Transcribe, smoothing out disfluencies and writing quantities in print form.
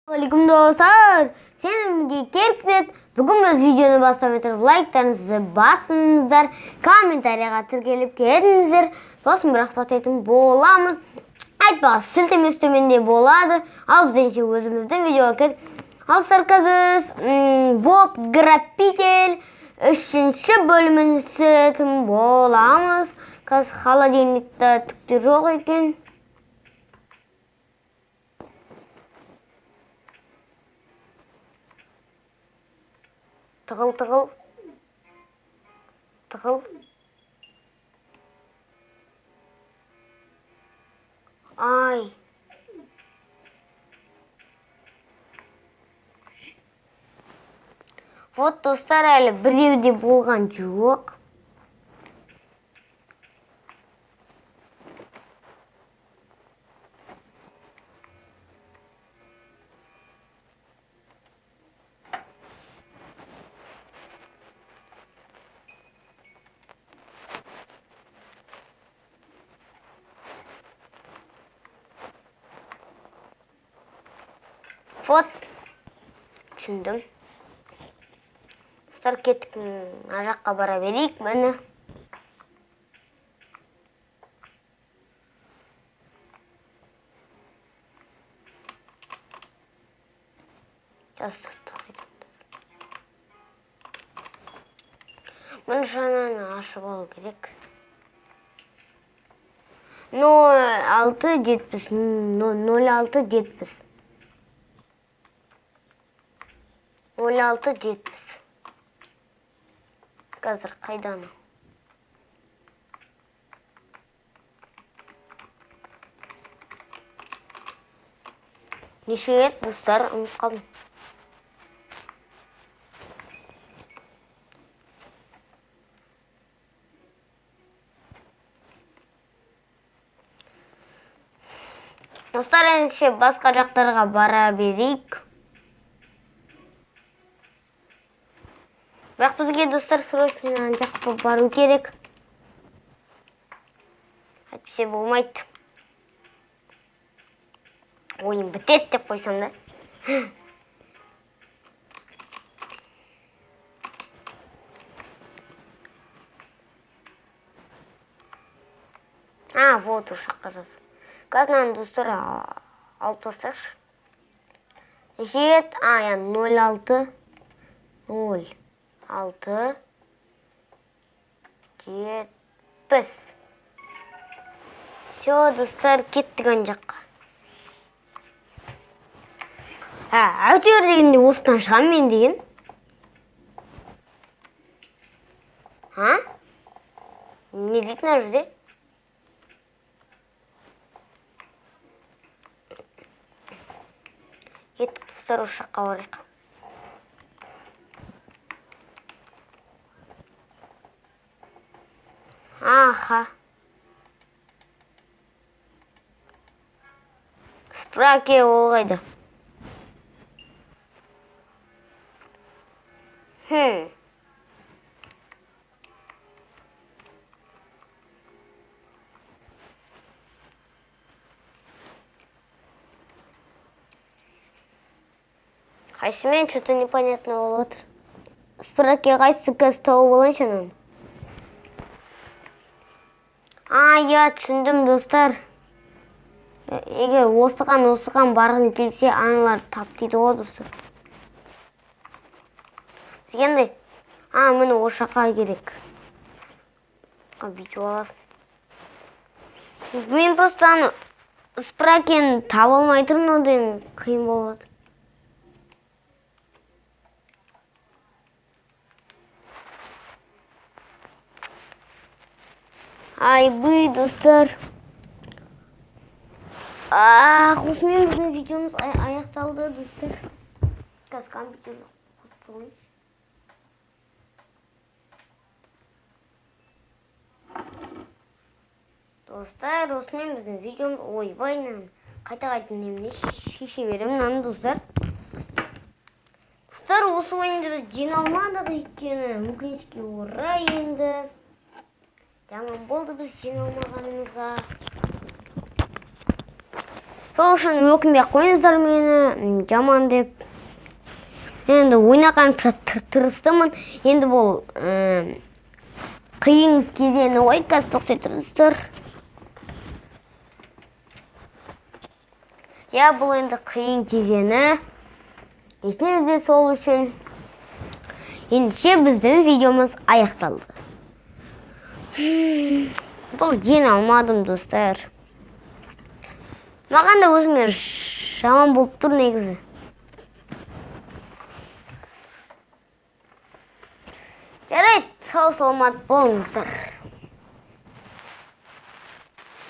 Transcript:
Алейкум достар. Сенімге керкізет. Бүгін біз видеоны бастап отырып лайктарыңызды басыңыздар, комментарияға тіркеліп кетіңіздер. Сосын бірақ бастайтын боламыз. Айтпа, сілтемесі төменде болады. Ал біз ендеше өзіміздің видеоға кет. Ал біз Боб Грабитель 3-ші бөлімін түсіретін боламыз. Қазір холодильникта түк те жоқ екен. Тығыл, тығыл. Тығыл. Ай. Вот, достар, әлі біреу де болған жоқ. Вот, түсіндім. Достар, кеттік, ар жаққа бара берейік, міне. Міне шананы ашып алу керек. 0,670, 0,670. 0,670. Қазір қайдан? Неше еді, достар, ұмытып қалдым. Достар, ендеше басқа жақтарға бара берейік. Бірақ бізге, достар, срочно ана жаққа бару керек. Әйтпесе болмайды. Ойын бітеді деп қойсам да. А, вот осы жаққа жазып. Қазір мынаны, достар, алып тастайықшы. Жет, а, я ноль алты, ноль алты, жетпіс. Всё, достар, кеттік ана жаққа. Әйтеуір дегенде осыдан шығамын мен деген. А? Не дейді мына жерде? Кеттік, достар, осы жаққа барайық. Аха. Спраке ол қайда? Қайсымен что-то непонятно болып отыр. Спраке қайсысы қазір тауып алайыншы ананы. А, я түсіндім, достар. Егер осыған барғың келсе, аналар тап дейді ғой, достар. Бізге андай, а, міне осы жаққа керек. А, бүйтіп аласың. Мен просто аны спракені таба алмай тұрмын, одан қиын болып жатыр. Айбы, достар. Ах, осымен біздің видеомыз аяқталды, достар. Қазір компьютерді қосып. Достар, осымен біздің видеомыз, ойбай, мынаны қайта-қайта немене шеше беремін мынаны, достар. Достар, осы ойынды біз жеңе алмадық, өйткені өкінішке орай енді жаман болды біз жеңе алмағанымызға. Сол үшін өкінбей ақ қойыңыздар мені жаман деп. Мен енді ойнағанша тырыстымын. Енді бұл қиын кезеңі ғой, қазір тоқтай тұрыңыздар. Иә, бұл енді қиын кезеңі. Есіңізде сол үшін. Ендеше біздің видеомыз аяқталды. Бұл жеңе алмадым, достар. Маған да өзіме жаман болып тұр негізі. Жарайды, сау саламат болыңыздар.